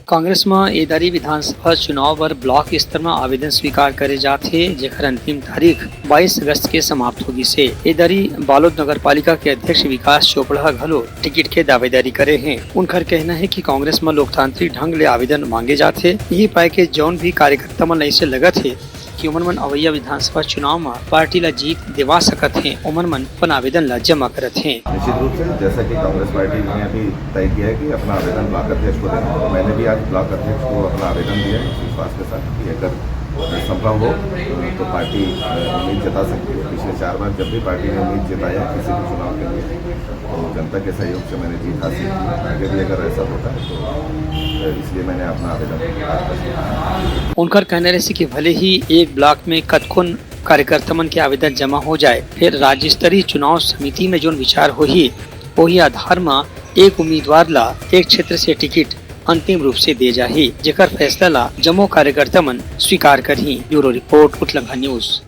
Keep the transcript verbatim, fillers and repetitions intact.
कांग्रेस म ए दरी विधानसभा चुनाव बर ब्लॉक स्तर म आवेदन स्वीकार करे जात हे, जेकर अंतिम तारीख बाईस अगस्त के समाप्त हो गिस हे। ए दरी बालोद नगर पालिका के अध्यक्ष विकास चोपड़ा घलो टिकट के दावेदारी करे हे। उनकर कहना हे कि कांग्रेस म लोकतांत्रिक ढंग ले आवेदन मांगे जात हे, यही पाय के जौन भी कार्यकर्ता मन ला अइसे लगत हे कि ओमन मन अवइया विधानसभा चुनाव म पार्टी ला जीत दिवा सकत हे, ओमन मन अपन आवेदन ला जमा करत हे। निश्चित रूप से, जैसा कि कांग्रेस पार्टी ने अभी तय किया है कि अपना आवेदन ब्लॉक अध्यक्ष को देना है, मैंने भी आज ब्लॉक अध्यक्ष को अपना आवेदन दिया है इस विश्वास के साथ कि अगर संभव हो तो पार्टी, अ, उम्मीद जता सकती है। पिछले चार बार जब भी पार्टी ने उम्मीद जताया किसी भी चुनाव के लिए, तो जनता के सहयोग से मैंने जीत हासिल की। आगे भी अगर ऐसा होता है तो, अ, इसलिए मैंने अपना आवेदन आज कर दिया। उनकर कहना रहिस कि भले ही एक ब्लॉक में कतकोन कार्यकर्ता मन के आवेदन जमा हो जाए, फिर राज्य स्तरीय चुनाव समिति में जोन विचार होही, वही आधार म एक उम्मीदवार ला एक क्षेत्र से टिकट अंतिम रूप से दे जाही, जेकर फैसला ला जम्मो कार्यकर्ता मन स्वीकार करही। Bureau report, Utlangha news.